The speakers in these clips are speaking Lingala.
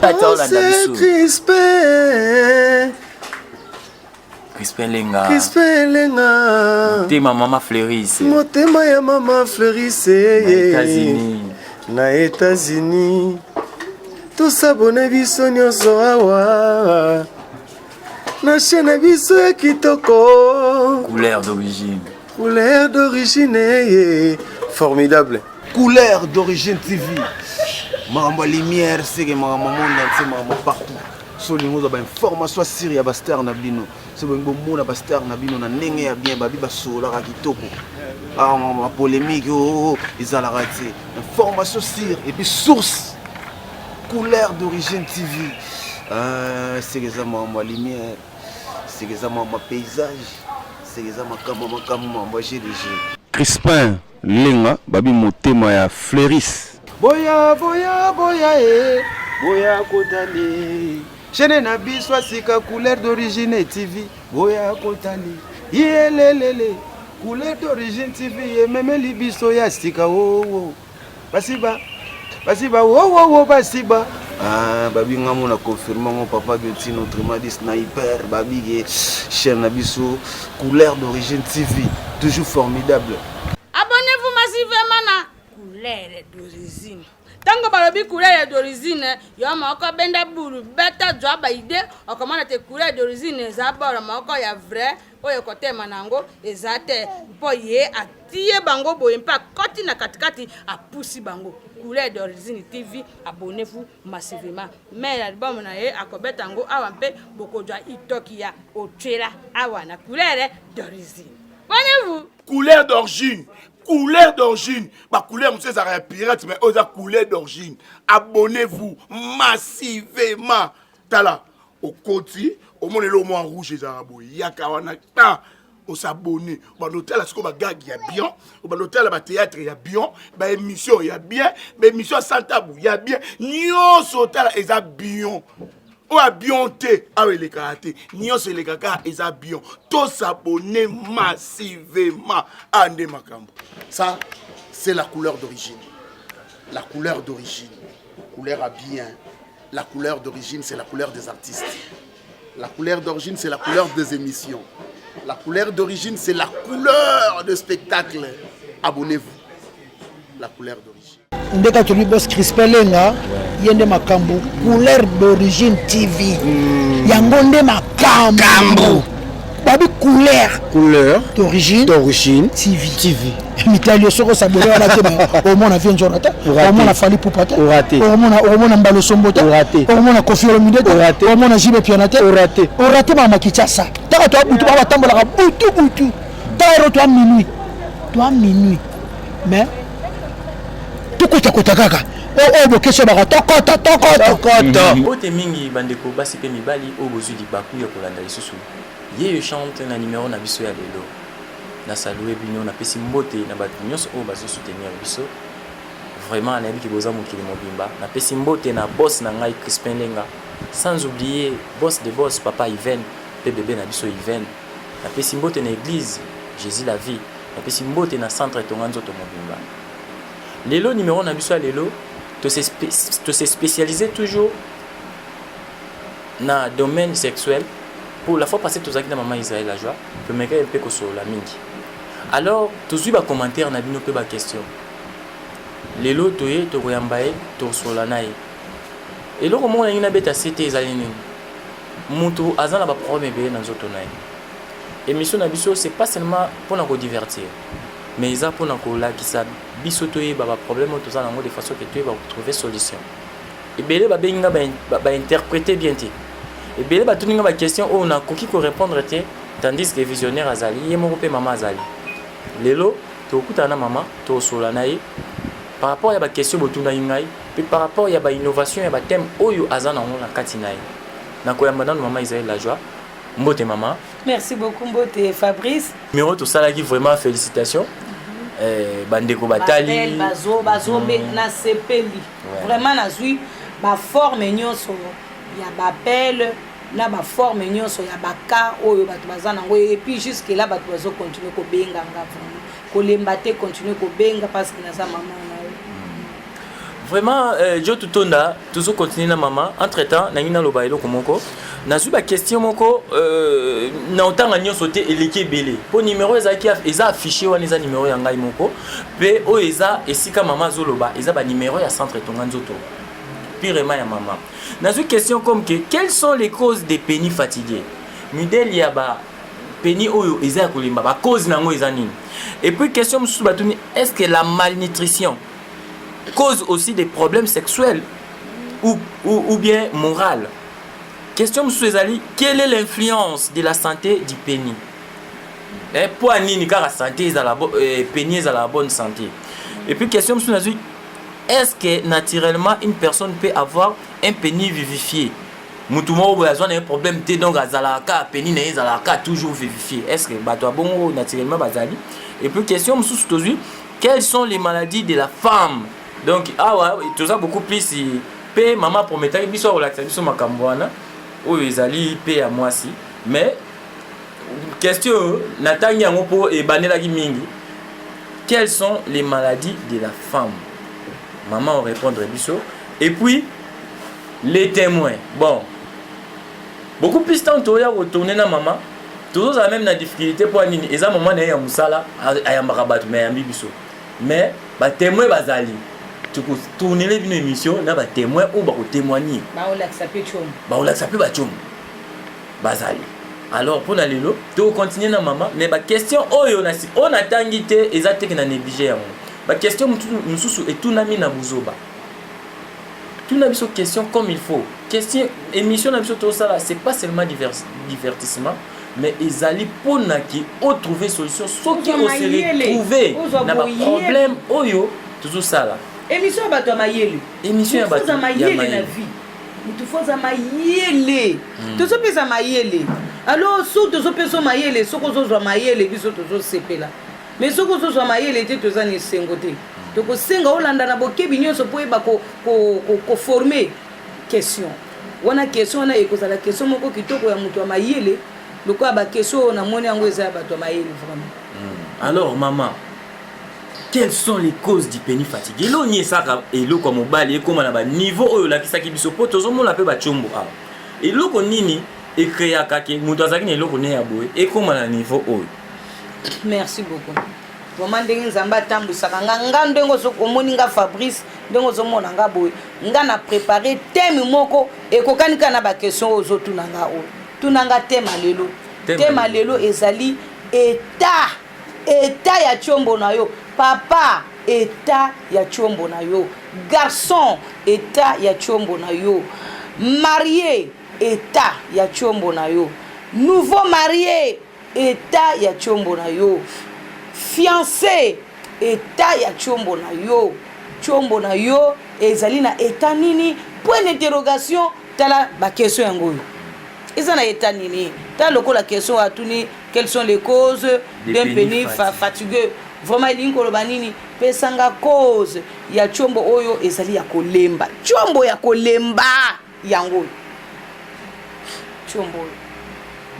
Tata olanda biso. Crispin. Crispin Lenga. Crispin Lenga. Motema mama Fleuris. Motema ya mama Fleuris. Na États-Unis. Na États-Unis. Tosabone biso nyonso awa. Na chaîne na biso ya kitoko. Couleur d'origine. Couleur d'origine. Eh, formidable. Couleur d'origine TV. Makambo ya lumière, seke makambo monde entier, makambo partout. So olingi ozwa bainformation sur ya bastar na bino, so bolingi bomona bastar na bino na ndenge ya bien, babi basololaka kitoko, awa bapolémique oo ezalaka te. Information sur et puis source, Couleur d'origine TV. Seke eza makambo ya lumière, seke eza makambo ya paysage, seke eza makambo makambo makambo ya GDG. Crispin Lenga babi motema ya Fleuris. Boya boya boya e boya kotali chaîne na biso ya sika, Couleur d'origine TV. Boya kotali yelelele, Couleur d'origine TV ememeli biso ya sika wowo, basiba basiba wowowo basiba. Ah, babi nga mona confirme ngo papa Gotino, autrement dit sniper, babi ke chaîne na biso Couleur d'origine TV toujours formidable. Abonnez-vous massivement na Couleur d'origine. Ntango balobi Couleur d'origine, yo moko benda bulu, beta, zwa baide, okomona te Couleur d'origine eza boro moko ya vrai oyo ekotema na yango eza te, mpo ye atie bango boye mpe akoti na katikati, apusi bango. Couleur d'origine TV, abonnez-vous massivement. Mais album na ye akobeta yango awa mpe bokozwa itoki ya otwela awa na Couleur d'origine. Abonnez-vous. Couleur d'origine, couleur d'origine. Bacouleur mosusu ezalaka ya pirate, mais oyo eza couleur d'origine. Abonnez-vous massivement. Tala, okoti, omona eloko mwa rouge ezalaka boye, yaka wana ta osabone, obanda otala sikoyo bagage ya bien, obanda otala bathéâtre ya bien, baémission ya bien, baémission ya sans tabou ya bien, nyonso otala eza bien. Oyo ya bien te awa elekaka te, nyonso elekaka eza bien. Tosabone massivement, awa nde makambo. Ça, c'est la couleur d'origine. La couleur d'origine, couleur à bien. La couleur d'origine, c'est la couleur des artistes. La couleur d'origine, c'est la couleur des émissions. La couleur d'origine, c'est la couleur de spectacle. Abonnez-vous. La couleur d'origine. Ndeka tolobi boss Crispin Lenga, ye nde makambo. Couleur d'origine TV, yango nde makambo. Babi couleur couleur d'origine d'origine TV. TV. Mitali yo, soki osabone wana te, omona vie nzona te, omona Fally Ipupa te, omona Mbalo Sombo te, omona Koffi Olomide te, omona JB Mpiana te. Orate mama Kinshasa. Taka toa butu, baa batambolaka butu butu, taro toa minuit, toa minuit, mais tokotakota kaka oyo bokesi baka tokota tokota. Mbote mingi bandeko basi mpe mibali oyo bozwi libaku ya kolanda lisusu Yeyo Chante na numero na biso ya lelo. Nasalue bino, napesi mbote na bato nyonso oyo bazosoutenir biso. Vraiment nayebi ke boza mokili mobimba. Napesi mbote na boss na ngai Crispin Lenga, sans oublier boss de boss papa Iven mpe bebe na biso Iven. Napesi mbote na église Jésus la vie, napesi mbote na centre Tonga Nzoto mobimba. Lelo numero na biso ya lelo, tose spécialisé toujours na domaine sexuel. Pour la fois passée, tozalaki na mama Israël La Joie, tomekaki mpe kosolola mingi. Alors tozwi bacommentaire na bino mpe baquestion. Lelo toye tokoyamba ye, tosolola na ye. Eloko moko nalingi nabeta se te ezali nini? Moto aza na baproblème ebele na nzoto na ye. Émission na biso, c'est pas seulement mpona kodivertir, mais eza mpona kolakisa biso toyeba baproblème oyo toza nango, de façon ke toyeba kotrouver solution. Ebele babengi nga, bainterpréter bien te. Ebele batuni nga baquestion oyo nakoki korépondre te, tandis que visionnaire azali ye moko mpe mama azali. Lelo tokokutana na mama, tokosola na ye par rapport ya baquestion botundaki ngai mpe par rapport ya bainnovation ya bathème oyo aza nango na kati na ye. Nakoyamba nanu mama Israel La Joie. Mbote mama. Merci beaucoup, mbote Fabrice. Numéro tosalaki, vraiment félicitation. Bandeko batali. Bazo nasepeli vraiment, nazwi baforme nyonso ya baappel na baforme nyonso ya baka oyo bato baza nango. Et puis jusque là bato bazocontinue kobenga nga. Vraiment kolemba te, continue kobenga parce que naza mama na yo. Vraiment, euh, Joe Tutonda, toujours continuer na maman. Entre temps, nangi naloba eloko moko. Nazwi ba question moko euh, na otanga nyonso te eleki ebele. Po numéro ezalaki eza affiché wana eza numéro ya ngai moko. Pe oyo eza esika mama azoloba eza ba numéro ya centre Tonga Nzoto. Pirema ya mama. Nazwi question comme que quelles sont les causes des pénis fatigués? Midele ya ba pénis oyo eza ya kolemba ba cause nango eza nini? Et puis question mosusu batuni est-ce que la malnutrition cause aussi des problèmes sexuels ou, ou, ou bien morale question mosusu ezali quelle est l'influence de la santé du pénis eh, mpo ya nini kaka santé ezala eh, pénis ezala bonne santé et puis question mosusu nazwi est-ce que naturellement une personne peut avoir un pénis vivifié mutu moko boye azwa na ye problème te donc azalaka kaka pénis na ye ezalaka toujours vivifié est ce que bato ya bongo naturellement bazali et puis question mosusu tozwi Quelles sont les maladies de la femme Donc awa toza beaucoup plus pe mama prometaki biso akolakisa biso makambo wana oyo ezali pe ya mwasi mais question oyo natangi yango mpo ebandelaki mingi quelles sont les maladies de la femme maman orépondre biso et puis les témoins bon beaucoup plus temps toya kotourne na mama tozozala meme na difficulté mpo ya nini eza mama na ye ya mosala ayambaka bato me ayambi biso mais batémoin bazali tokotournele bino émission na batémoin oyo bakotémoigne bakolakisa mpe batiomo bazali alors mpo na lelo tokocontinue na mama mais baquestion oyo oyo natangi te eza teke na néglige yango baquestion mosusu etunami na buzoba tuna biso question comme il faut question émission na biso tosala c'est pas seulement divers, divertissement mais ezali mpona ke otrouve solution soki ose retrouve na baproblème oyo tozosala émission ya bato ya mayele émission ya bato ya mayele na vie motu fo aza mayele hmm. tozopesa mayele alors soki tozopesa mayele soki ozozwa mayele biso tozosepela Mais soki ozozwa mayele te toza na esengo te. Tokosenga olanda na bokebi nyonso mpo oyeba koforme ko, ko question wana. Question wana ekozala question moko kitoko ya moto ya mayele lokola ba question oyo namoni yango eza ya bato ya mayele vraiment. Hmm. Alors maman, quelles sont les causes du pénis fatigué? Eloko nini esaka eloko ya mobali ekóma na baniveau oyo olakisaki biso mpo tozomona mpe bacombo awa. Eloko nini ecreaka ke moto azalaki na eloko ne ya boye ekóma na niveau oyo? Merci beaucoup. Vraiment ndenge Nzambe atambwisaka nga nga ndenge omoni nga Fabrice ndenge ozomona nga boye nga na prépare thème moko ekokani kaka na ba question oyo ozotuna nga oyo tuna nga thème ya lelo thème ya lelo ezali état état ya tshombo na yo papa état ya tshombo na yo garçon état ya tshombo na yo marie état ya tshombo na yo nouveau marie Etat ya tshombo na yo. Fiance etat ya tshombo na yo. Tshombo na yo ezali na etat nini? Point d'interrogation. Tala ba question yango oyo. Eza na etat nini? Tala lokola question atuni quelles sont les causes d'un pénis fatigueux. Vraiment elingi koloba nini? Pesa nga cause ya tshombo oyo ezali ya kolemba. Tshombo ya kolemba. Yango oyo tshombo oyo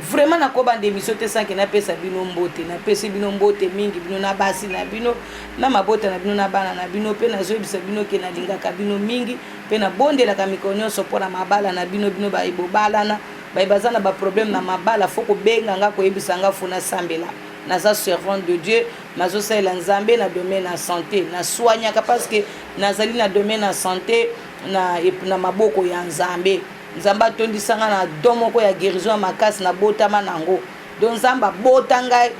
vraiment nakobanda emission te sanke napesa bino mbote napesi bino mbote mingi bino na basi na bino na mabota na bino na bana na bino mpe nazoyebisa bino ke nalingaka bino mingi mpe nabondelaka mikolo nyonso mpo na mabala na bino bino baye bobalana baye baza na baproblème na mabala fo kobenga nga koyebisa nga fo nasambela naza servante de dieu nazosalela nzambe na domaine ya sante naswanyaka parce que nazali na domaine ya sante na, na maboko ya nzambe nzambe atondisa ngai na don moko ya guérison ya makasi nabotama nango don nzambe abota ngai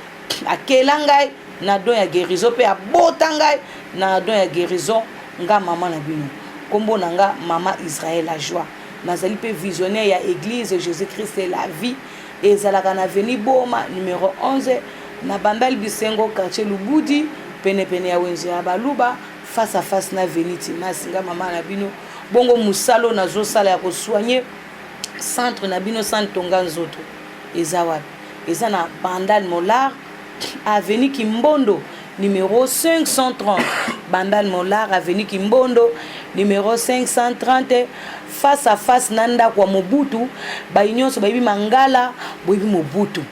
akela ngai na don ya guérison mpe abota ngai na don ya guérison nga mama na bino nkombo na nga mama israel la joie nazali mpe visionnaire ya église jésus christ la vie ezalaka na avenue boma numero 11 na bandal bisengo quartier lubudi penepene ya wenze ya baluba face à face na Veni Timasi nga mama na bino bongo musala oyo nazosala ya kosoigne centre na bino centre tonga nzoto eza wapi eza na bandal molar avenue kimbondo numéro 530 bandal molar avenue kimbondo numéro 530 face à face na ndako ya mobutu bayi nyonso bayebi mangala boyebi mobutu.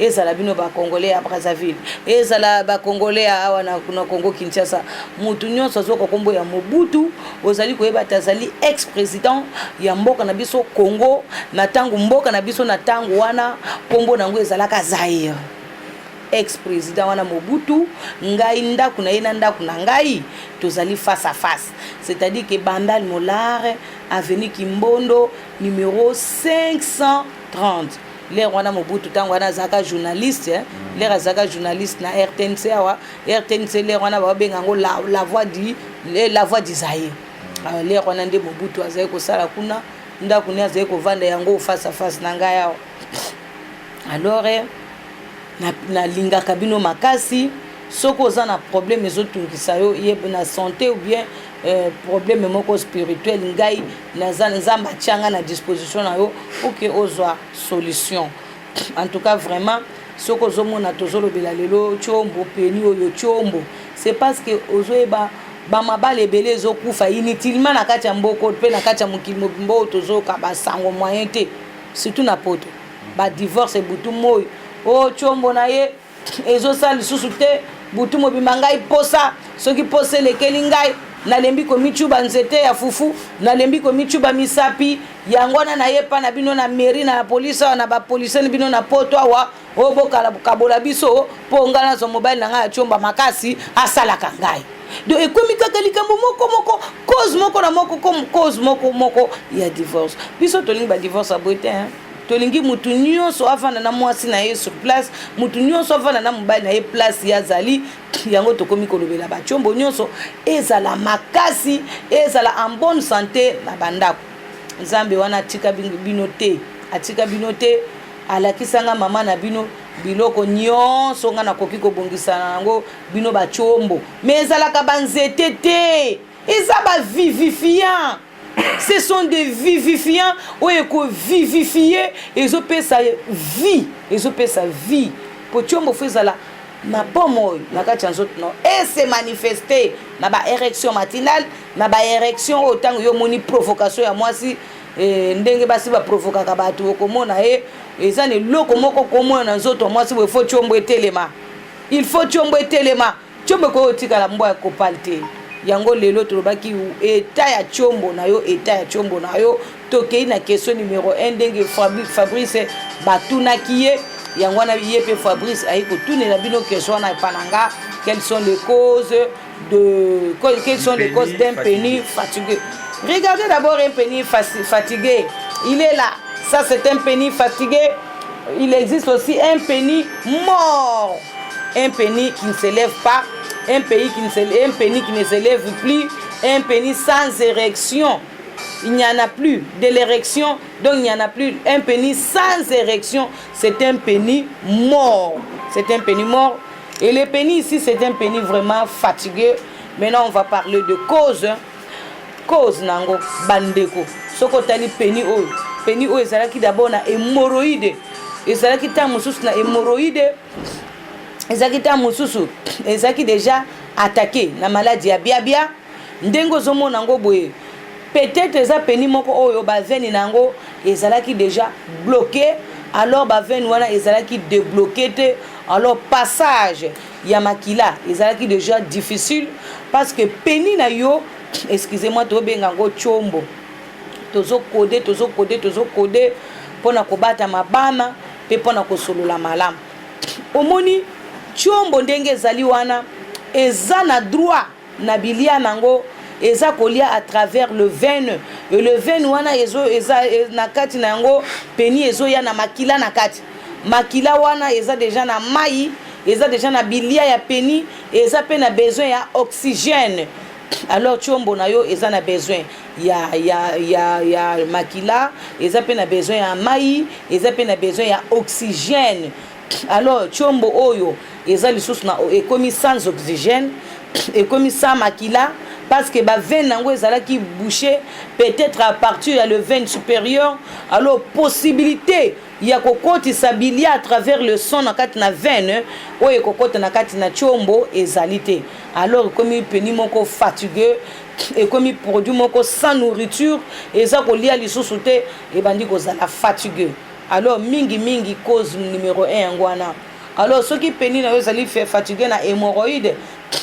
Ezala bino ba congolais ya Brazzaville, ezala ba congolais ya awa na, na Congo Kinshasa, mutu nyonso azoka kombo ya Mobutu, ozali koyeba ete azali ex president ya mboka na biso Congo na tango mboka na biso na tango wana kombo na yango ezalaka Zaire. Ex president wana Mobutu, ngai ndako na ye na ndako na ngai tozali face à face, c'est-à-dire que Bandal Molar, avenue Kimbondo numéro 530. L'heure wana Mobutu ntango wana azalaka journaliste, hein. L'heure azalaka journaliste na RTNC awa, RTNC l'heure wana babenga yango la, la voix du la voix du Zaïre. Alors l'heure wana nde Mobutu azali kosala kuna, ndako ne azali kovanda yango face à face na ngai awa. Alors eh, nalingaka bino makasi. Soki oza na problème ezotungisa yo, ye na santé ou bien problème moko spirituel, ngai naza Nzambe atia ngai na disposition na yo pour que ozwa solution. En tout cas vraiment soki ozomona tozolobela lelo tshombo peni oyo tshombo, c'est parce que ozoyeba bamabala ebele ezokufa inutilement na kati ya mboko mpe na kati ya mokili mobimba oyo tozoyoka basango moyen te, surtout na poto badivorce butu moi oyo tshombo na ye ezosala lisusu te butu mobimba. Ngai posa soki posa elekeli ngai, nalembi komicuba nzete ya fufu, nalembi komicuba misapi. Yango wana nayepa na bino na mairie na polise awa na bapolisier na bino na poto awa oyo bokabola biso mpo ngai nazwa mobali na ngai ya tiomba makasi asalaka ngai. Donc ekomi kaka likambo moko moko, cause moko na moko, comme cause moko moko ya divorce. Biso tolingi badivorce aboye te, hein? Tolingi mutu nyonso avanda na mwasi na ye sur place, mutu nyonso avanda na mobali na ye place ye azali. Yango tokomi kolobela batiombo nyonso ezala makasi, ezala en bonne santé na bandako. Nzambe wana atika bino te, atika bino te. Alakisanga mama na bino biloko nyonso nga nakoki kobongisa na yango bino batiombo, mais ezalaka banzete te, eza bavivifiant. Ce sont des vivifiants oyo ekovivifie, ezopesa vie, ezopesa vie. Po tiombo fo ezala na bomoi na kati ya nzoto no, ese manifeste na baérection matinale, na baérection oyo ntango yo omoni provocation ya mwasi, ndenge basi baprovokaka bato, okomona ye eza na eloko moko komona na nzoto ya mwasi boye. Fo tiombo etelema, il faut tiombo etelema. Tiombo ekoki kotikala mbwa ya kopal te. Yango lelo tolobaki eta ya tiombo na yo, eta ya tiombo na yo. Tokei na question numero 1 ndenge Fabrice batunaki ye. Yango wana ye mpe Fabrice ayi kotunela bino question wana epa na nga: quelles sont les causes de quelles sont les causes d'un pénis fatigué? Regardez d'abord un pénis fatigué, il est là. Ça, c'est un pénis fatigué. Il existe aussi un pénis mort, un pénis qui ne s'élève pas, un pays qui ne se, un pénis qui ne s'élève plus, un pénis sans érection. Il n'y en a plus de l'érection, donc il n'y en a plus. Un pénis sans érection, c'est un pénis mort. C'est un pénis mort. Et le pénis ici, c'est un pénis vraiment fatigué. Maintenant, on va parler de cause. Cause nango, bandeko. Soki otali pénis oyo, pénis oyo ezalaki d'abord na hémorroïde. Ezalaki ntango mosusu na hémorroïde, ezalaki ntango mosusu ezalaki déjà attaqué na maladie ya biabia. Ndenge ozomona yango boye, peut-être eza pénis moko oyo baveine na yango ezalaki déjà bloqué. Alors baveine wana ezalaki débloqué te, alors passage ya makila ezalaki déjà difficile, parce que pénis na yo, excusez-moi, tobenga yango tshombo, tozokode, tozokode, tozokode mpona kobatama bana mpe mpona kosolola malamu. Omoni tshombo ndenge ezali wana, eza na droit na bilia nango, eza kolia à travers le veine, et le veine wana ezo eza na kati na yango. Pénis ezoya na makila na kati. Makila wana eza déjà na mai, eza déjà na bilia ya pénis, eza mpe na besoin ya oxygène. Alors tshombo na yo eza na besoin ya makila, eza mpe na besoin ya mai, eza mpe na besoin ya oxygène. Alors tshombo oyo eza lisusu na ekomi sans oxygène, ekomi sans makila, parce que baveine yango ezalaki bouché, peut-être à partir ya le veine supérieur. Alors possibilité ya kokotisa bilia à travers le sang na kati na veine oyo ekokota na kati na tshombo ezali te. Alors ekomi pénis moko fatigué, ekomi produit moko sans nourriture, eza kolia lisusu te, ebandi kozala fatigué. Alors mingi mingi cause numero 1 yango wana. Alors soki peni na yo ezali fatigue na hémorroïde,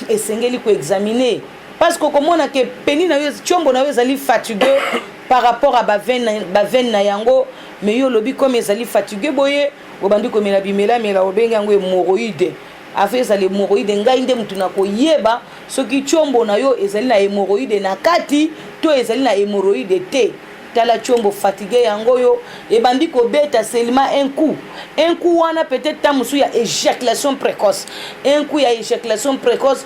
esengeli ko examiner parce que okomona ke peni na yo, tiombo na yo ezali fatigue par rapport à ba veine, ba veine na yango, mais yo olobi comme ezali fatigue boye, obandi komela bimelamela, obengi yango hémorroïde. Afa ezala hémorroïde, ngai nde motu nakoyeba soki tiombo na yo ezali na hémorroïde na kati to ezali na hémorroïde te. Tala tiombo fatigue yango oyo ebandi kobeta seulement un coup, un coup wana peut-être ta mosusu ya éjaculation précoce, un coup ya éjaculation précoce,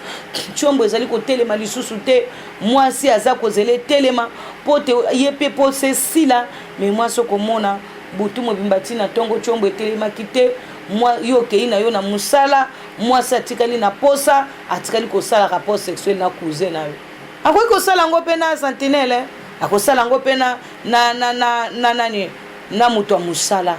tiombo ezali kotelema lisusu te. Mwasi aza kozela etelema mpo te ye mpe mpo sesila, me mwasi okomona butu mobimba ntina ntongo tiombo etelemaki te. Mwa yo okei na yo na mosala, mwasi atikali na posa, atikali kosala rapport sexuel na cousin na yo. Akoki kosala yango mpe na sentinelle, akosala yango mpe na, na, na, na, na nani, na moto ya mosala.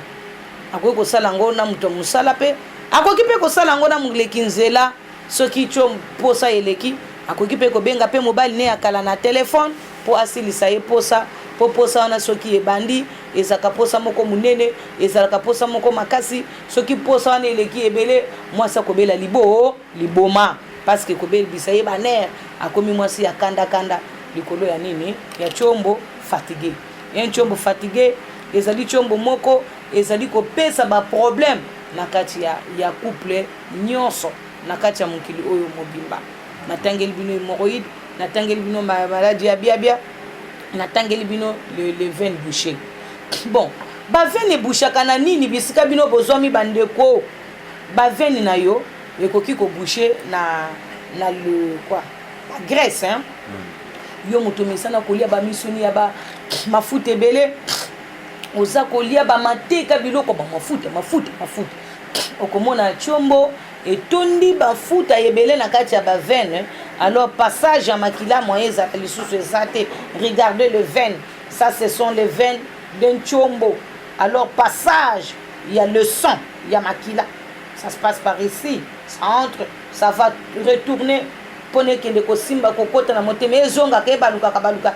Akoki kosala yango na moto ya mosala mpe akoki mpe kosala yango na moleki nzela. Soki tio posa eleki, akoki mpe kobenga mpe mobali ne ya kala na telefone mpo asilisa ye posa, mpo posa wana soki ebandi ezalaka posa moko monene, ezalaka posa moko makasi. Soki posa wana eleki ebele, mwasi akobela libo liboma parce que ekobebisa ye baner, akomi mwasi ya kandakanda likolo ya nini, ya tiombo fatigue. Un tiombo fatigue ezali tiombo moko ezali kopesa baproblème na kati ya couple nyonso na kati ya mokili oyo mobimba. Natangeli bino hémorroïde, natangeli bino maladi ya biabia, natangeli bino le veine bouché. Bon, baveine ebouchaka na nini? Bisika bino bozwami bandeko, baveine na yo ekoki kobouche na le quoi, bagraisse, hein? Yo moto omesana kolia bamisuni ya ba mafuta ebele, oza kolia bamateka, biloko bamafuta mafuta mafuta, okomona tiombo etondi bafuta ebele na kati ya baveine. Alors passage ya makila moyen ezala lisusu eza te. Regardez le veine, ça ce sont les veines d'un tiombo. Alors passage ya le sang ya makila, ça se passe par ici, ça entre, ça va retourner mpona ekende kosimba kokota na motema, ezongaka, ebalukaka baluka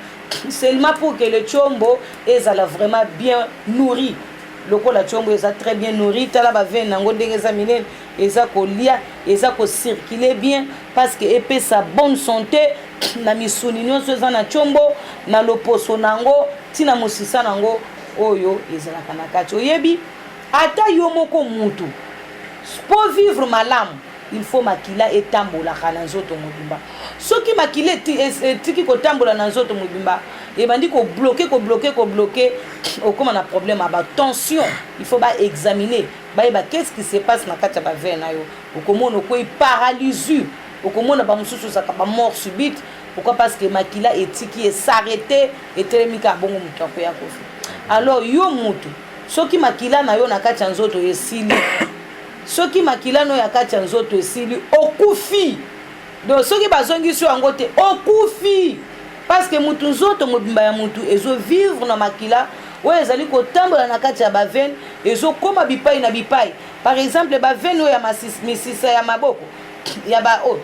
seulement pour que le tiombo ezala vraiment bien nourri. Lokola tiombo eza très bien nourri, tala baveine yango ndenge eza minene, eza kolia, eza kocircule bien parce que epesa bonne santé na misuni nyonso eza na tiombo, na loposo na yango, ntina mosisa na yango oyo ezalaka na kati. Oyebi ata yo moko mutu, po vivre malamu, il faut makila etambolaka na nzoto mobimba. Soki makila etiki kotambola na nzoto mobimba, ebandi kobloquer, kobloquer, kobloquer, okóma na problème ya batension. Il faut baexaminer, bayeba qu'est-ce qui se passe na kati ya baveine na yo. Okomona okwei paralysie, okomona bamosusu ozalaka bamort subite. Pourquoi? Parce que makila etiki esarrêter, etelemi kaka bongo, moto akoya kofi. Alors yo mutu, soki makila na yo na kati ya nzoto esili, soki makila no ya kati ya nzoto esili, okufi. Donc soki bazongisi yango te, okufi, parce que mutu, nzoto mobimba ya mutu ezovivre na makila oyo ezali kotambola na kati ya baveine, ezokóma bipai na bipai. Par exemple baveine oyo ya misisa ya maboko ya ba oyo,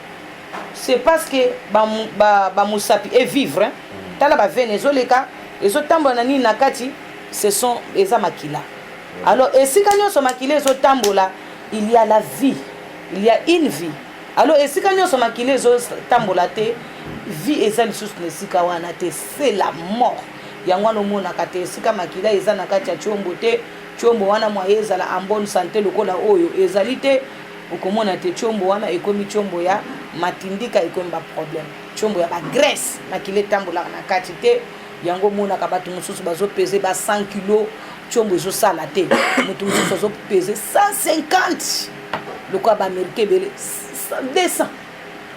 c'est parce que bamosapi ba evivre, hein? Tala baveine ezoleka, ezotambola na nini na kati? Ce sont eza makila. Alors esika nyonso makila ezotambola, il y a la vie, il y a une vie. Alors esika nyonso makila ezotambola te, vie eza lisusu na esika wana te, c'est la mort. Yango wana omonaka te esika makila eza na kati ya tiombo te, tiombo wana moye ezala en bonne santé lokola oyo ezali te. Okomona te tiombo wana ekomi tiombo ya matindika, ekomi baproblème, tiombo ya bagraisse, makila etambolaka na kati te. Yango omonaka bato mosusu bazopese ba 100 kilo, tiombo ezosala te. Moto mosusu azopese 150 lokola baaméricain ebele, 200,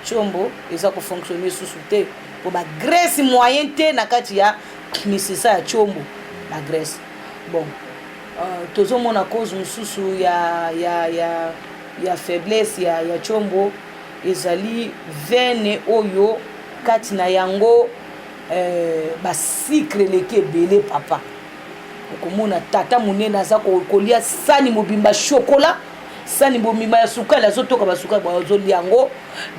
tiombo eza kofonctionne susu te po bagraisse moyen te na kati ya misisa ya tiombo, bagraisse. Bon, tozomona cause mosusu ya faiblesse ya tiombo ezali veine oyo kati na yango basucre eleki ebele. Papa, okomona tata monene aza kolia sani mobimba chocolat, sani mobimba ya sukali, azotoka basukali, azolia yango,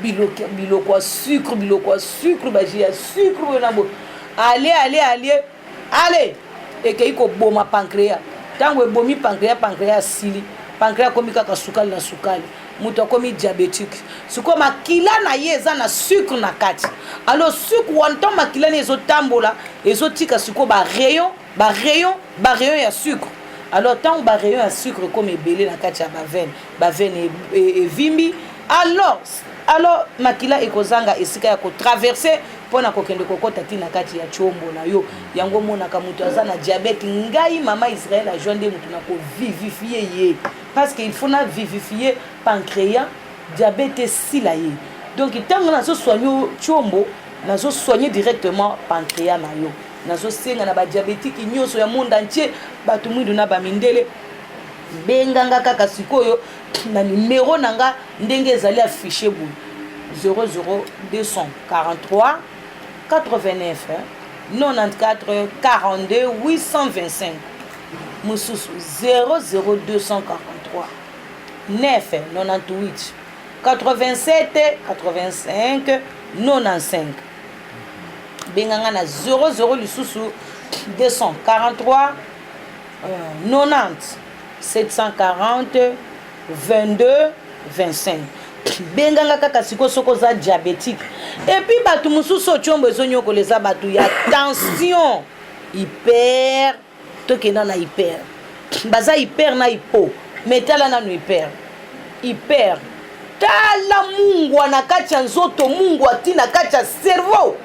biloko ya sucre, biloko ya sucre, bajus ya sucre oyo na boye, ale ale ale ale, ekei koboma pancréas. Ntango ebomi pancréas, pancréas asili, pancréas akomi kaka sukali na sukali, moto akomi diabétique. Sikoyo makila na ye eza na sucre na kati. Alors sucre wana, ntango makila na ye ezotambola, ezotika sikoyo ba rayon, ba rayon, ba rayon ya sucre. Alors ntango ba rayon ya sucre ekomi ebele na kati ya ba veine, ba veine evimbi, alors makila ekozanga esika ya kotraverse mpo na kokende kokota ti na kati ya tshombo na yo. Yango omonaka moto aza na diabète. Ngai mama Israël ajoi nde moto na kovivifie ye, parce que il faut na vivifie pancréas, diabète esila ye. Donc ntango nazo soigne tshombo, nazo soigne directement pancréas na yo. Nazosenga na badiabétique nyonso ya monde entier, bato mwindu na bamindele, benganga kaka sikoyo na numero na nga ndenge ezali affiché boye: 00243 89 94 42 825. Mosusu 00243 9 98 87 85 95. Benganga na 00 lisusu 243 90 740 22 25. Benganga kaka sikoyo soki oza diabétique. Et puis bato mosusu oyo tiombo ezonyokola eza bato ya tension hyper. Tokenda na hyper, baza hyper na hypo. Mais tala nanu hyper. Hyper, tala mungwa na kati ya nzoto, mungwa ti na kati ya cerveau,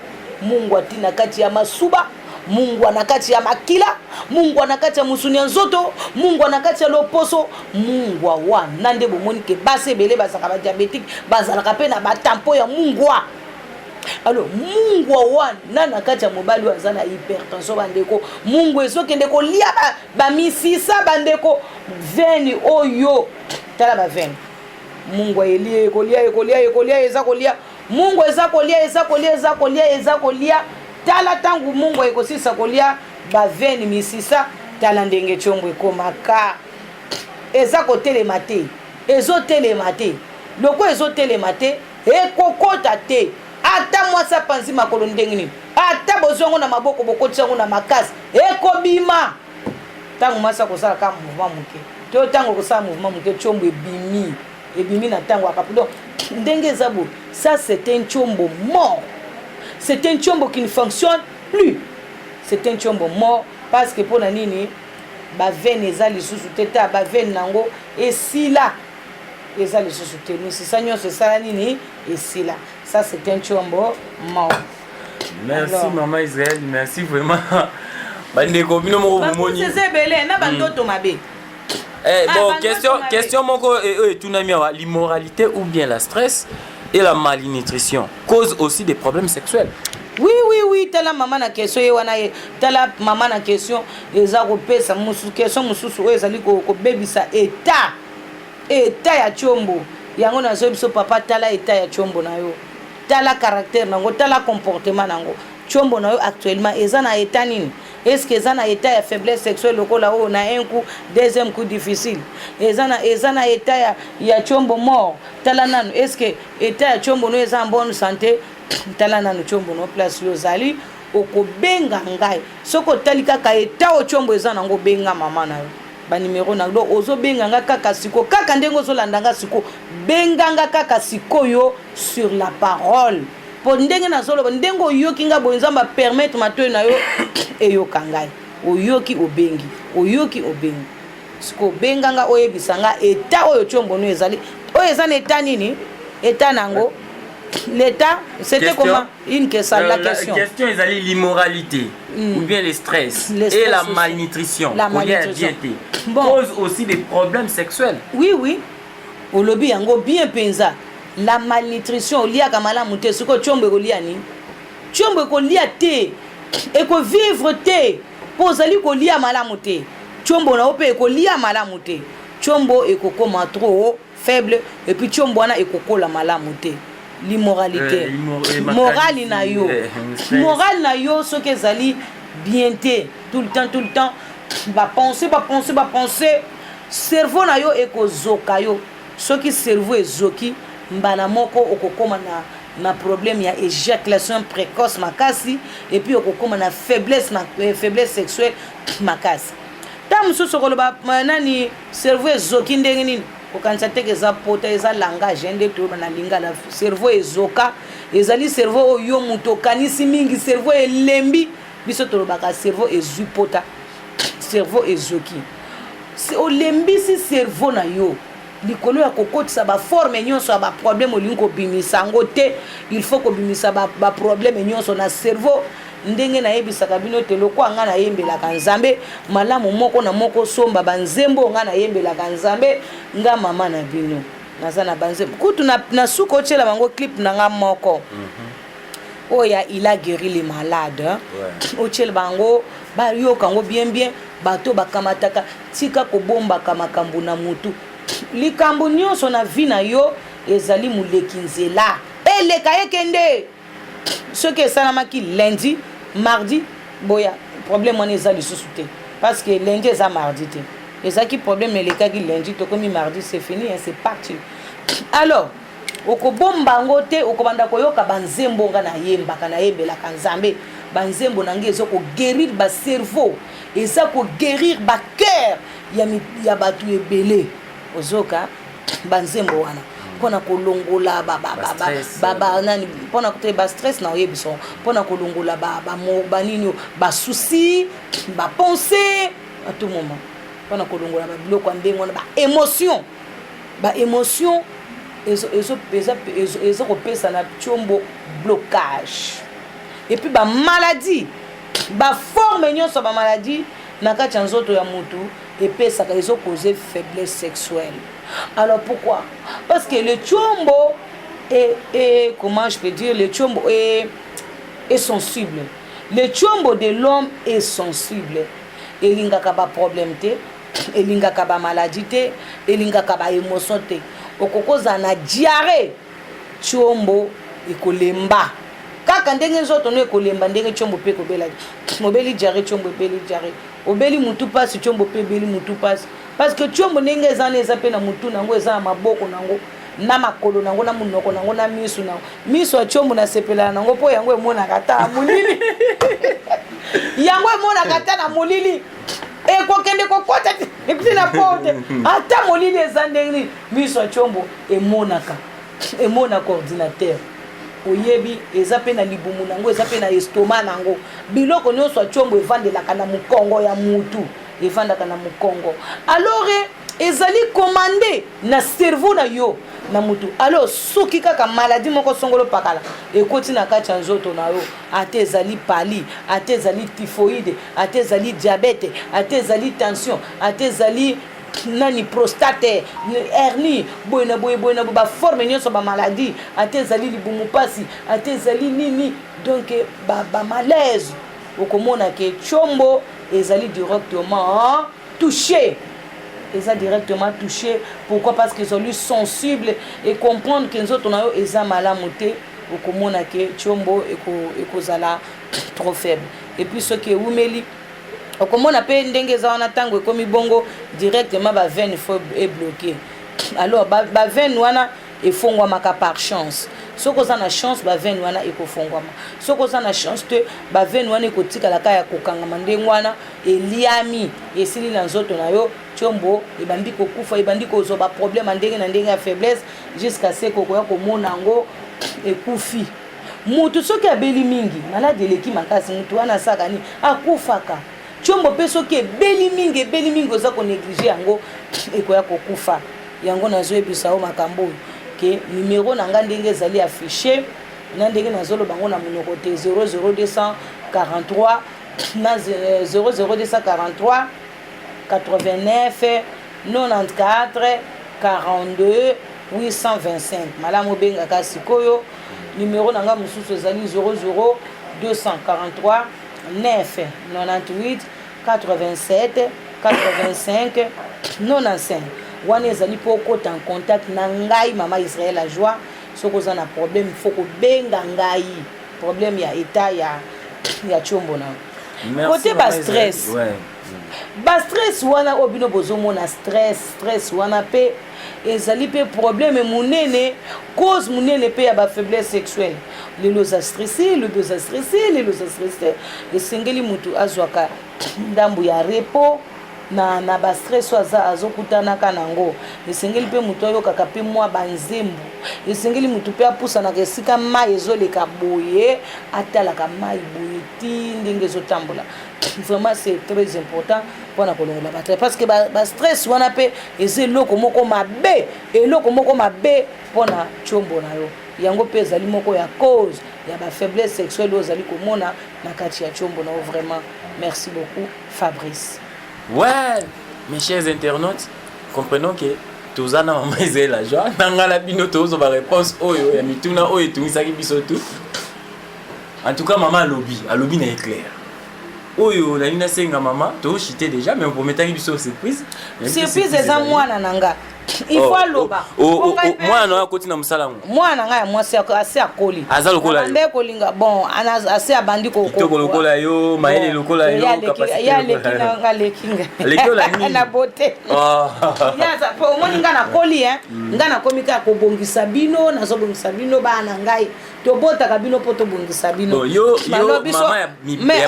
mungwa ti na kati ya masuba, mungwa na kati ya makila, mungwa na kati ya mosuni ya nzoto, mungwa na kati ya loposo. Mungwa wana nde bomoni ke basi ebele bazalaka badiabétique, bazalaka mpe na batampo ya mungwa. Alors mungwa wana na kati ya mobali oyo aza na hypertension, bandeko, mungwa ezokende kolia bamisisa, bandeko, veine oyo. Tala baveine, mungwa elie, ekolia, ekolia, ekolia, eza kolia mungwa, eza kolia, eza kolia, eza kolia, eza kolia. Tala ntango mungwa ekosilisa kolia baveine, misisa, tala ndenge tiombo ekomaka, eza kotelema te, ezotelema te. Loko ezotelema te, ekokota te. Ata mwasi apanzi makolo ndenge nini, ata bozwi yango na maboko, bokotisi yango na makasi, ekobima. Ntango mwasi akosala kaka mouvement moke to ntango okosala mouvement moke, tiombo ebimi, ebimi na ntango akapu. Donc ndenge eza boye, ça c'est un tiombo mort, c'est un tiombo qui ne fonctionne plus, c'est un tiombo mort. Parce que mpona nini? Baveine eza lisusu te. Ta baveine nango esila, eza lisusu te, misisa nyonso esala nini? Esila. Ça c'est un tiombo mort. Merci. Alors. Mama Israël, merci vraiment. Bandeko, bino moko bomoni. Eza ebele na bandoto mabe. Eh, Ah, bon, bandoto question, mabe. Question moko oyo etunami awa: l'immoralité ou bien la stress et la malnutrition cause aussi des problèmes sexuels? Oui, tala mama na question ye wana ye. Tala mama na question eza kopesa mosusu, question mosusu oyo ezali kobebisa état ya tiombo. Yango nazoyi biso, papa, tala état ya tiombo na yo, tala caractère nango, tala comportement nango. Tiombo na yo actuellement eza na état nini? Est ce que eza na état ya faiblesse sexuelle lokola oyo na un coup, deuxième coup difficile? Eza na état ya tiombo mort? Tala nanu, est ce que état ya tiombo no eza en bonne santé? Tala nanu tiombo no, place yo ozali. Okobenga ngai soki otali kaka état oyo tiombo eza nango. Benga mama na yo, banimero na donc ozobenga nga kaka sikoyo, kaka ndenge ozolanda nga sikoyo, benga nga kaka sikoyo sur la parole, mpo ndenge nazoloba, ndenge oyoki nga boye, Nzambe apermettre matoi na yo eyoka ngai. Oyoki, obengi, oyoki, obengi sikoyo, obenga nga, oyebisa nga état oyo tiombo no ezali, oyo eza na état nini, état nango, l'état c'était Question. comment? Une question, la question. Question ezali l'immoralité ou bien le stress, Le et stress la aussi. Malnutrition, La kolia malnutrition. bien te, Bon. cause aussi des problèmes sexuels. Oui, olobi yango bien mpenza. La malnutrition, oliaka malamu te, sikoyo tiombo ekolia nini? Tiombo ekolia te, ekovivre te, mpo ozali kolia malamu te. Tiombo na yo mpe ekolia malamu te, tiombo ekokoma trop faible, et puis tiombo wana ekokola malamu te. L'immoralité, morale na yo, morale na yo soki ezali bien te, tout le temps, tout le temps bapense, bapense, bapense, cerveau na yo ekozoka yo. Soki cerveau ezoki, mbala moko okokóma na problème ya éjaculation précoce makasi, et puis okokóma na faiblesse sexuelle makasi. Ntango Ntango mosusu okoloba nani cerveau ezoki ndenge nini? Kokanisa te ke eza pota, eza langage nde toyoba na lingala. Cerveau ezoka ezali cerveau oyo yo moto okanisi mingi, cerveau elembi. Biso tolobaka cerveau ezwi pota, cerveau ezoki. Olembisi cerveau na yo likolo ya kokotisa baforme nyonso ya baproblème, olingi kobimisa yango te. Il faut kobimisa baproblème nyonso na cerveau. Ndenge nayebisaka bino te, lokwa ngai nayembelaka Nzambe malamu, moko na moko somba banzembo ngai nayembelaka Nzambe. Nga mama na bino naza na banzembo kutu na, na suka otiela bango clip na nga moko oyo ya il a guéri les malades, otiela bango bayoka yango bien bien. Bato bakamataka, tika kobombaka makambo na mutu. Likambo nyonso na vie na yo ezali moleki nzela, eleka ekende. Soki esalamaki lundi, mardi boya problème wana eza lisusu te, parce que lundi eza mardi te. Ezalaki problème elekaki lundi, tokomi mardi, c'est fini, hein, c'est parti. Alors okobomba yango te, okobanda koyoka banzembo nga nayembaka, nayembelaka Nzambe. Banzembo na ngai eza koguérir bacerveau, eza koguérir bacœur ya bato ebele. Ozoka banzembo wana mpona kolongola nani, mpona te bastress na oyebisa, mpona kolongola banini, basoucis, bapensées à tout moment, mpona kolongola babiloko ya ndenge wana, baémotion. Baémotion eza kopesa na tiombo blocage. Et puis bamaladie, baforme nyonso ya bamaladie na kati ya nzoto ya motu epesaka, ezocauser faiblesse sexuelle. Alors pourquoi? Parce que le tiombo est, comment je peux dire, le tiombo est sensible. Le tiombo de l'homme est sensible. Elingaka baproblème te, elingaka bamaladie te, elingaka baémotion te. Okoki ozala na diarrhée, tiombo ekolemba kaka ndenge nzoto no ekolemba, ndenge tiombo mpe ekobela. Obeli diarrhée, tiombo ebeli diarrhée. Obeli mutu mpasi, tiombo mpe ebeli mutu mpasi, parce que tiombo ndenge eza na, eza mpe na mutu nango, eza na maboko nango, na makolo nango, na monoko nango, na misu nango. Miso ya tiombo nasepelaka nango mpo yango emonaka ata molili, yango emonaka ata na molili, ekokende kokota ekuti na porte ata molili eza ndenge nini. Miso ya tiombo emonaka, emonaka ordinateur. Oyebi, eza mpe na libumu nango, eza mpe na estomac nango. Biloko nyonso ya tiombo evandelaka na mokongo ya mutu, evandaka na mokongo. Alors ezali commande na cerveau na yo, na mutu. Alors soki kaka maladie moko songolo pakala ekoti na kati ya nzoto na yo, ata ezali palu, ata ezali typhoïde, ata ezali diabète, ata ezali tension, ata ezali nani, prostate, hernie, boye na boye, boye na boye, baforme nyonso bamaladie, ata ezali libumu mpasi, ata ezali nini, donc bamalaise ba okomona ke tiombo ezali directement touché, eza directement touché. Pourquoi? Parce que ezali sensible et comprendre ke nzoto na yo eza malamu te. Okomona ke tiombo ekozala trop faible. Et puis soki ewumeli, okomona mpe ndenge eza wana, ntango ekomi bongo, directement baveine faut ebloquer. Alors baveine wana efongwamaka par chance. Soki oza na chance, baveine wana ekofongwama. Soki oza na chance te, baveine wana ekotikalaka ya kokangama ndenge wana, eliami, esili na nzoto na yo. Tiombo ebandi kokufa, ebandi kozwa baproblème ya ndenge na ndenge ya faiblesse, jusqu'à ce kokoya komona yango ekufi. Motu soki abeli mingi, maladie eleki makasi, motu wana asaka nini? Akufaka. Tiombo mpe soki ebeli mingi, ebeli mingi, oza konégliger yango, ekoya kokufa. Yango nazoyebisa yo makambo oyo ke numero na nga ndenge ezali affiché na ndenge nazoloba yango na monoko te, 00243 na 00243 89 94 42 825. Malamu obengaka sikoyo. Numero na nga mosusu ezali 00 243 9 98 87 85 95. Wana ezali mpo okota en contact na ngai, mama Israel la Joie. Soki oza na problème, faut kobenga ngai, problème ya état ya tiombo na yo. Kote bastress, bastress wana oyo bino bozomona, stress, stress wana mpe ezali mpe problème monene, cause monene mpe ya bafaiblesse sexuelle. Lelo oza stressé, lobi oza stressé, lelo oza stressé. Esengeli motu azwaka ndambu ya repos. na, na bastress oyo aza azokutanaka na yango. Esengeli mpe moto ayokaka mpe mwa banzembo, esengeli moto mpe apusanaka esika mai ezoleka boye, atalaka mai boye ti ndenge ezotambola. Vraiment, c'est très important mpona kolongola bastress, parce que bastress wana mpe eza eloko moko mabe, eloko moko mabe mpona tshombo na yo. Yango mpe ezali moko ya cause ya bafaiblesse sexuelle oyo ozali komona na kati ya tshombo na yo. Vraiment, merci beaucoup, Fabrice. Ouais, mes chers internautes, comprenons que toza na mama Israël la joie na ngai na bino tozwa ba réponse oyo ya mituna oyo etungisaki biso tout. En tout cas, mama alobi, alobi na éclair. Oyo nalingi nasenga mama, toshite déjà, mais oprometaki biso surprise. Surprise eza mwana na nga, il faut aloba. Mwana na yo akoti na mosala yango? Mwana na ngai ya mwasi ase akoli. Aza lokola yo? Nde kolinga bon, ase abandi. Kitoko lokola yo, mayele lokola yo, capacité? Ye aleki na aleki nga na beauté. Omoni, nga nakoli, nga nakomi kaka kobongisa bino, nazobongisa bino bana na ngai. Tobotaka bino mpo tobongisa bino.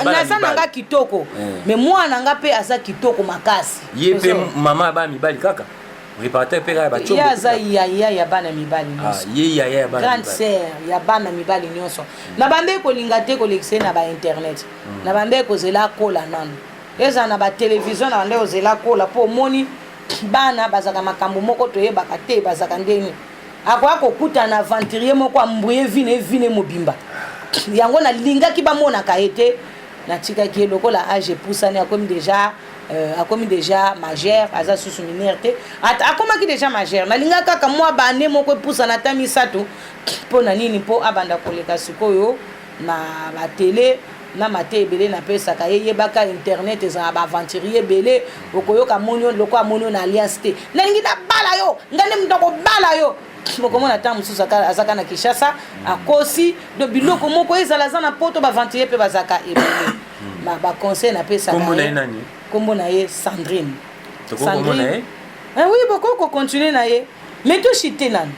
Naza na nga kitoko, mais mwana nga mpe aza kitoko makasi. Ye mpe mama ya bana mibali kaka, préparateur mpe kaka bachombo. Ye aza yaya ya bana mibali nyonso. Ye yaya ya bana. Grande sœur ya bana mibali nyonso. Na bande kolinga te kolekisa ye na bainternet, na bande kozela akola nano, ezala na batelevizio, na bande kozela akola, mpo omoni bana bazalaka makambo moko toyebaka te, bazalaka ndeni akoya kokutana na aventurier moko ambrouye vie na ye, vie na ye mobimba. Yango nalingaki bamonaka ye te, natikaki ye lokola age epusani, akomi déjà majeur, aza susu mineur te, akomaki déjà majeur. Nalingaki kaka mwa bane moko epusana, ata misato. Mpo na nini? Mpo abanda koleka sikoyo na batele na mate ebele napesaka ye. Yebaka, internet ezala baaventurier ebele. Okoyoka moni loko amoni yo na alliance te, nalingi nabala yo, ngai nde moto akobala yo. Okomona ntango mosusu azaka na Kinshasa, akosi do biloko moko ezala aza na Poto. Baaventurier mpe bazalaka ebele. Baconseil napesaka. Kombo na ye nani? Kombo na ye Sandrine. Tokokomona ye? Oui, bokoki kocontinue na ye, mais toshite nani?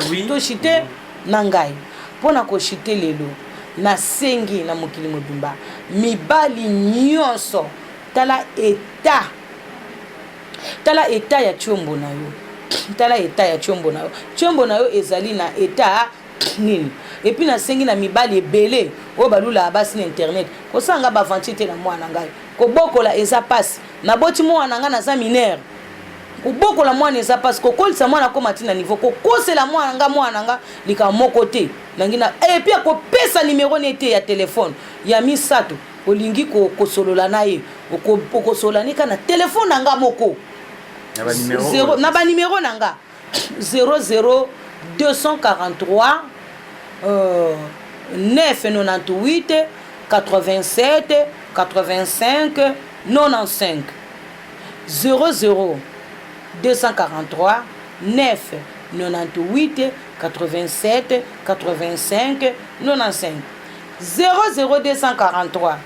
Oui. Toshite na ngai. Mpo na koshite lelo, nasengi na mokili mobimba, mibali nyonso, tala eta, tala eta ya tiombo na yo, tala eta ya tiombo na yo, tiombo na yo ezali na eta nini? Et puis nasengi na mibali ebele oyo balulaka basi na internet, kosala nga baaventure te na mwana ngai. Kobokola eza mpasi. Naboti mwana ngai, naza mineur. Kobokola mwana eza mpasi, kokolisa mwana akóma ntina niveau, kokosela mwana nga, mwana nga likambo moko te nangi na. Et puis akopesa nimero ne te ya telefone. Ya misato, olingi kosolola na ye, okosolola ne kaka na telefone na nga moko, na banimero na nga 00 243 998 87 85 95, 00 243 9 98 87 85 95, 00 243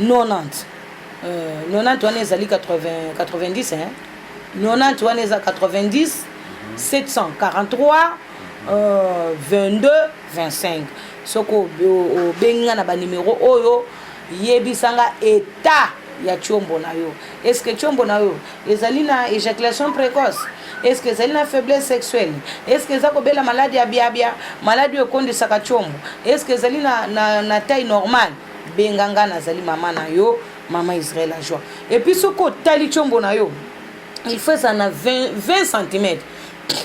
90 90 wana ezali 80, 90, hein? 90 wana eza 90 743 22 25. Soki obengi nga na banimero oyo, yebisanga eta ya tiombo na yo. Est ce que tiombo na yo ezali na éjaculation précoce? Est ce que ezali na faiblesse sexuelle? Est ce que eza kobela maladi ya biabia, maladi oyo ekondisaka tiombo? Est ce que ezali na taille normale? Benga nga, nazali mama na yo, mama Israel la joie. Et puis soki otali tiombo na yo, il faut ezala na 20 cm.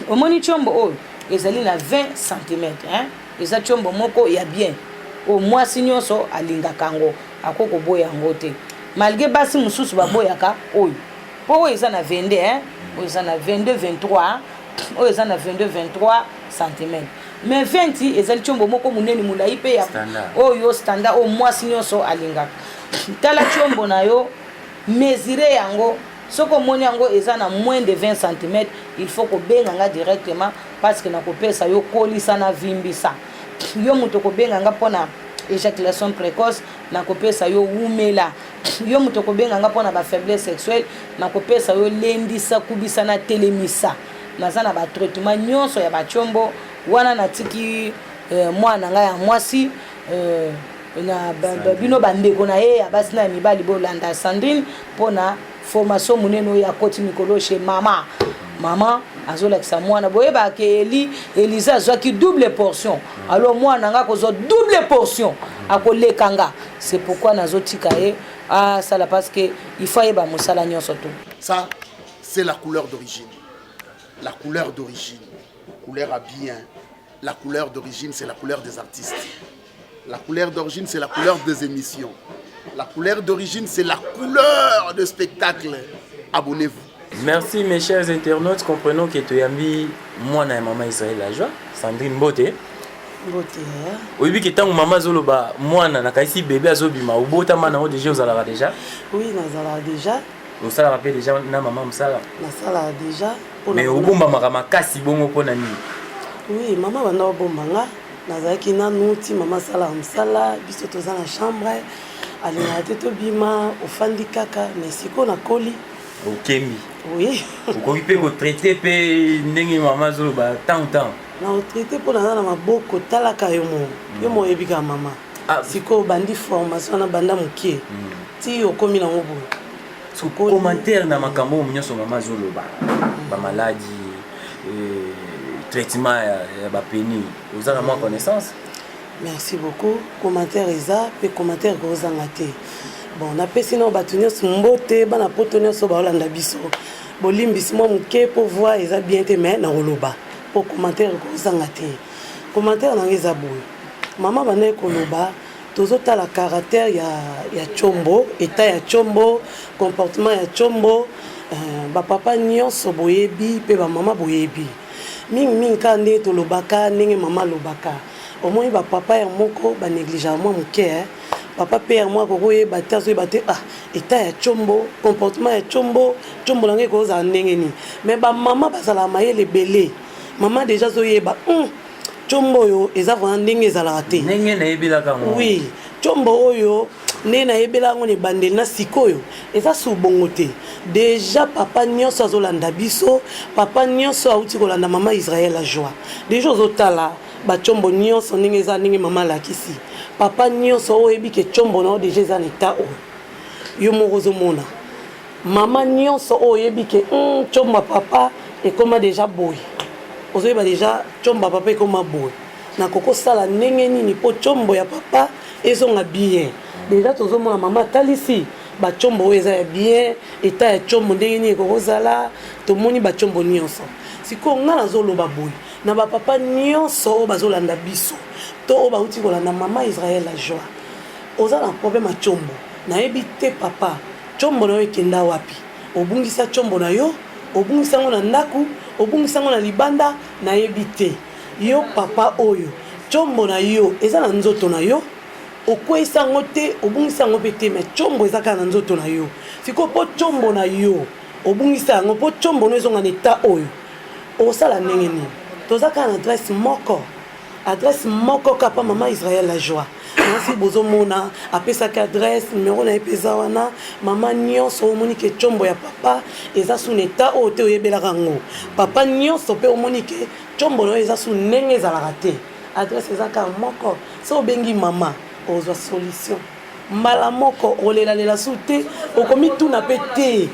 Omoni tiombo oyo ezali na 20 cm, hein? Eza tiombo moko ya bien oyo mwasi nyonso alingaka yango, akoki koboya yango te, malgré basi mosusu baboyaka oyo, mpo oyo eza na 22, hein? Oyo eza na 22 23, oyo eza na 22 23 cm, mais 20 ezali tiombo moko monene, molai mpe ya oyo standard oyo mwasi nyonso alingaka. Tala tiombo na yo, mesure yango. Soki omoni yango eza na moins de 20 cm, il faut kobenga nga directement, parce que nakopesa yo kolisa na vimbisa. Yo moto kobenga nga mpona éjaculation précoce, nakopesa yo wumela. Yo moto kobenga nga mpona bafaiblesse sexuelle, nakopesa yo lendisa, kubisa na telemisa. Naza na batraitement nyonso ya batiombo wana. Natiki mwana ngai ya mwasi na bino bandeko na ye ya basi na ya mibali, bolanda Sandrine mpona. Formation monene oyo akoti mikolo chez mama. Mama azolakisa mwana boyebaka ke Eli Elisa azwaki double portion. Alors mwana nga akozwa double portion akoleka nga. C'est pourquoi nazotika ye asala parce que il faut ayeba mosala nyonso to. Ça c'est la couleur d'origine. La couleur d'origine. Couleur à bien. La couleur d'origine, c'est la couleur des artistes. La couleur d'origine, c'est la couleur des émissions. La couleur d'origine, c'est la couleur de spectacle. Abonnez-vous. Merci mes chers internautes, comprenons que toyambi mwana ya mama Israël la joie, Sandrine Mbote. Mbote. Oyebi ke ntango mama azoloba mwana nakanisi bebe azobima obotama na yo deja ozalaka deja? Oui, nazalaka deja. Osalaka mpe deja na mama mosala? Nasalaka deja. Mais obombamaka makasi bongo mpo na nini? Oui, mama banda obomba nga nazalaki nanu ti mama asalaka mosala biso toza na chambre alingaka te tobima ofandi kaka mais sikoyo nakoli okembi oui okoki mpe kotraite mpe ndenge mama azoloba ntango ntango na otraite mpo naza na maboko talaka yo mo yo mo oyebi kaka mama ah. sikoyo obandi formation wana banda mokie mm. ti okomi nango boye commentaire na makambo oyo nyonso mama azoloba bamaladi eh, traitement ya bapeni oza na mwa connaissance merci beaucoup commentaire eza mpe commentaire ekozanga te bon napesi nao bato nyonso mbote bana poto nyonso baolanda biso bolimbisi mwa moke mpo voi eza bien te mais nakoloba mpo commentaire ekozanga te commentaire na ngai eza boye mama bandaki koloba tozotala caractère ya, ya chombo etat ya chombo comportement ya chombo euh, bapapa nyonso boyebi mpe bamama boyebi mingimingi kaka ndenge tolobaka ndenge mama alobaka omoni bapapa ya moko banegligeaka mwa moke eh. papa mpe ya mwa akoki oyeba te azoyeba te ah etat ya chombo comportement ya chombo chombo na ngai ekozala ndenge nini mais bamama bazalaka mayele ebele mama deja azoyeba mm, Tshombo oyo eza vraiment ndenge ezalaka te. Ndenge nayebelaka yango. Oui, tshombo oyo ndenge nayebela yango na ebandeli na sikoyo eza su bongo te. Deja papa nyonso azolanda biso, papa nyonso awuti kolanda mama Israël la joie. Deja ozotala ba tshombo nyonso ndenge eza ndenge mama alakisi. Papa nyonso oyo oyebi ke tshombo na yo deja eza na etat oyo. Yo moko ozomona. Mama nionso oyo oyebi ke hum tshomba papa ekoma dejà boye ozoyeba dejà tshomba papa ekoma boye nakoki kosala ndenge nini po tshombo ya papa ezonga bien dejà tozomona mama atalisi ba tshombo oyo eza ya bien etat ya tshombo ndenge nini ekoki kozala tomoni ba tshombo nionso sikoyo ngai nazoloba boye na ba papa nionso oyo bazolanda biso to oyo bauti kolanda mama Israël la joie oza na problème ya tshombo nayebi te papa Tshombo na yo ekenda wapi? Obungisa tshombo na yo? Obungisa yango na ndaku? Obungisa yango na libanda? Nayebi te. Yo papa oyo, tshombo na yo eza na nzoto na yo? Okweyisa yango te, obungisa yango pe te, mais tshombo eza kaka na nzoto na yo. Sikoyo po tshombo na yo obungisa yango, po tshombo na yo ezonga na etat oyo, okosala ndenge nini? Toza kaka na adresse moko. Adresse moko kaka mama Israël la joie. Nasi bozomona apesaki adresse numero na ye mpe eza wana mama nyonso omoni ke tshombo ya papa eza su na etat oyo te oyebelaka yango papa nyonso mpe omoni ke tshombo na yo eza su ndenge ezalaka te adresse eza kaka moko so obengi mama ozwa solution mbala moko okolelalela su te okomituna mpe te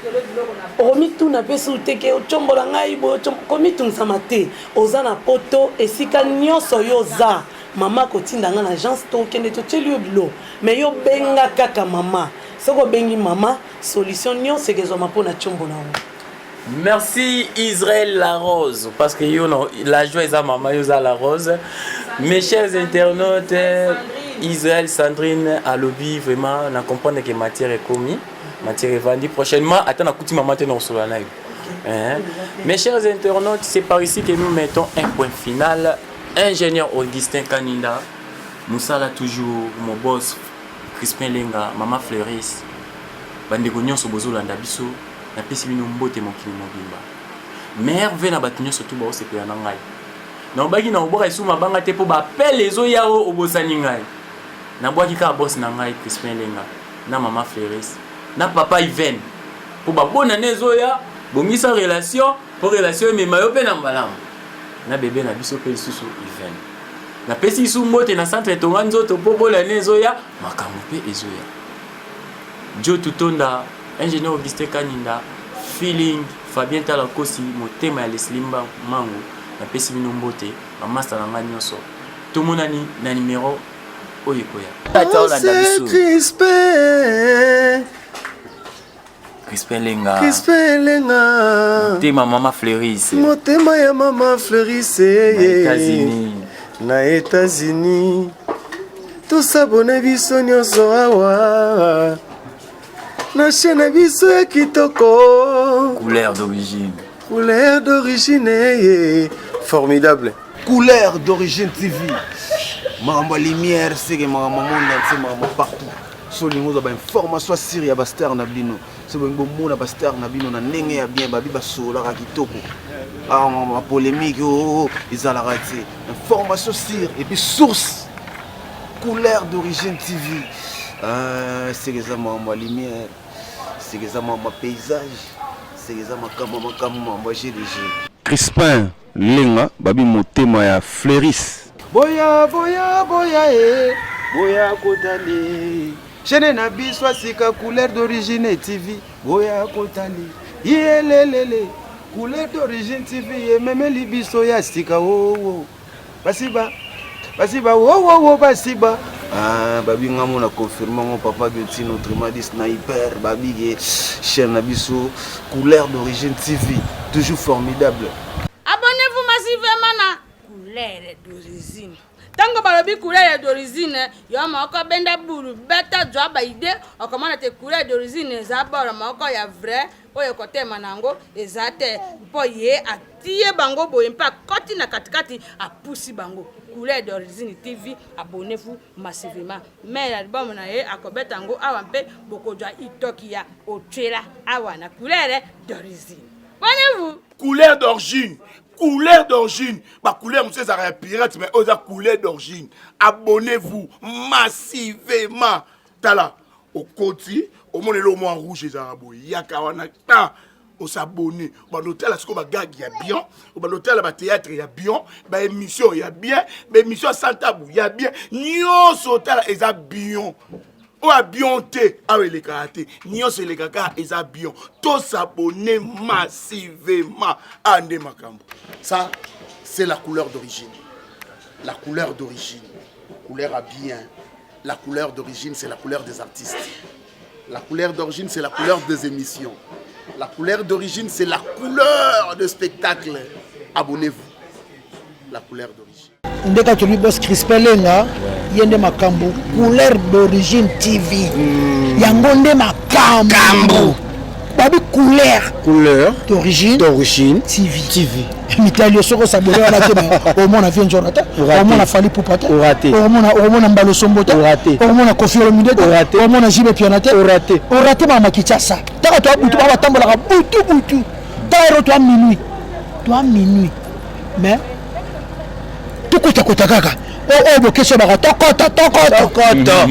okomituna mpe su te ke ocombola ngai boye komitungisama te oza na poto esika nyonso yo oza mama akotinda ngai na agence tokende totyeli yo bilo me yo benga kaka mama soki obengi mama solution nyonso ekezwama mpo na combo na yo Merci Israël La Rose, parce que yo, la joie est à maman, yo La Rose. Mes chers internautes, Israël Sandrine alobi vraiment na comprendre que matière est commis, matière est vendue prochainement. Attends, na kuti maman te na osola na yo. Hein? Mes chers internautes, c'est par ici que nous mettons un point final. Ingénieur Augustin Kaninda, Moussala toujours, mon boss Crispin Lenga, Maman Fleuris, bandeko nyonso bozolanda biso Napesi bino mbote mokili mobimba. Merve na bato nyonso tu baosepela na ngai. Nalobaki na kobwaka lisusu mabanga te mpo bapele ezoya oyo obosani ngai. Nabwaki kaka boss na ngai Crispin Lenga na mama Fleuris na papa Iven mpo babonane ezoya bongisa relation mpo relation emema yo mpe na malamu na bebe na biso mpe lisusu Iven. Napesi lisusu mbote na centre etonga nzoto mpo bonane ezoya makambo mpe ezoya. Joe Tutonda. Ingénieur Augustin Kaninda, Feeling, Fabien Talakosi, motema ya Leslie Mango, napesi bino mbote, ba master na ngai nyonso. Tomonani na numero oyo ekoya. Crispin. Crispin Lenga. Crispin Lenga. Motema mama Fleuris. Motema ya mama Fleuris. Na États-Unis. Na États-Unis. Tosabone biso nyonso awa. Na chaîne na biso ya kitoko. Couleur d'origine. Couleur d'origine. Eh, formidable. Couleur d'origine TV. Makambo ya lumière, seke makambo monde entier, makambo partout. So olingi ozwa ba information sur ya ba star na bino. So bolingi bomona ba star na bino na ndenge ya bien, babi basololaka kitoko. Ah, ba polémique oh, oh, ezalaka te. Information sur et puis source. Couleur d'origine TV. Ah, seke eza makambo ya lumière, seke eza makambo ya paysage, seke eza makambo makambo makambo ya GDG. Crispin Lenga babi motema ya Fleuris. Boya boya boya e boya kotali chaîne na biso ya sika couleur d'origine TV boya kotali yelelele couleur d'origine TV ememeli biso ya sika wowo basiba basiba wowowo basiba ah, babi nga mona confirme ngo papa Guetino autrement dit sniper babi ke chaîne na biso couleur d'origine TV toujours formidable. Abonnez-vous massivement na couleur d'origine. Tango balobi couleur d'origine, yo moko benda bulu beta zwa ba idée, okomona te couleur d'origine eza bord moko ya vrai oyo kotema na yango eza te mpo ye atiye bango boye mpe akoti na katikati apusi bango. Couleur d'origine TV, abonnez-vous massivement. Mais album na ye akobeta yango awa mpe bokozwa itoki ya otwela awa na couleur d'origine. Abonnez-vous. Couleur d'origine, couleur d'origine, ba couleur mosusu ezalaka ya pirate mais oyo eza couleur d'origine. Abonnez-vous massivement. Tala okoti omona eloko mwa rouge ezalaka boye, yaka wana ta osabonne, obanda otala sikoyo bagage ya bien, obanda otala batheatre ya bien, baémission ya bien, baémission ya sans tabou ya bien, nyonso otala eza bien. Oyo ya bien te awa elekaka te, nyonso elekaka eza bien. Tosabonne massivement, awa nde makambo. Ça, c'est la couleur d'origine. La couleur d'origine. Couleur à bien. La couleur d'origine, c'est la couleur des artistes. La couleur d'origine, c'est la couleur des émissions. La couleur d'origine, c'est la couleur de spectacle. Abonnez-vous. La couleur d'origine. Ndeka tolobi boss Crispin Lenga ye nde makambo couleur d'origine TV yango nde makambo babi couleur couleur d'origine d'origine TV TV mitali yo soki osabone wana te omona vie njora te, omona Fally Ipupa te, omona omona Mbalo Sombo te, omona Koffi Olomide te, omona JB Piana te, orate mama Kinshasa. Taka to butu ba batambolaka butu butu taro to minuit to minuit mais tokotakota kaka oyo bokesha baka tokota tokota.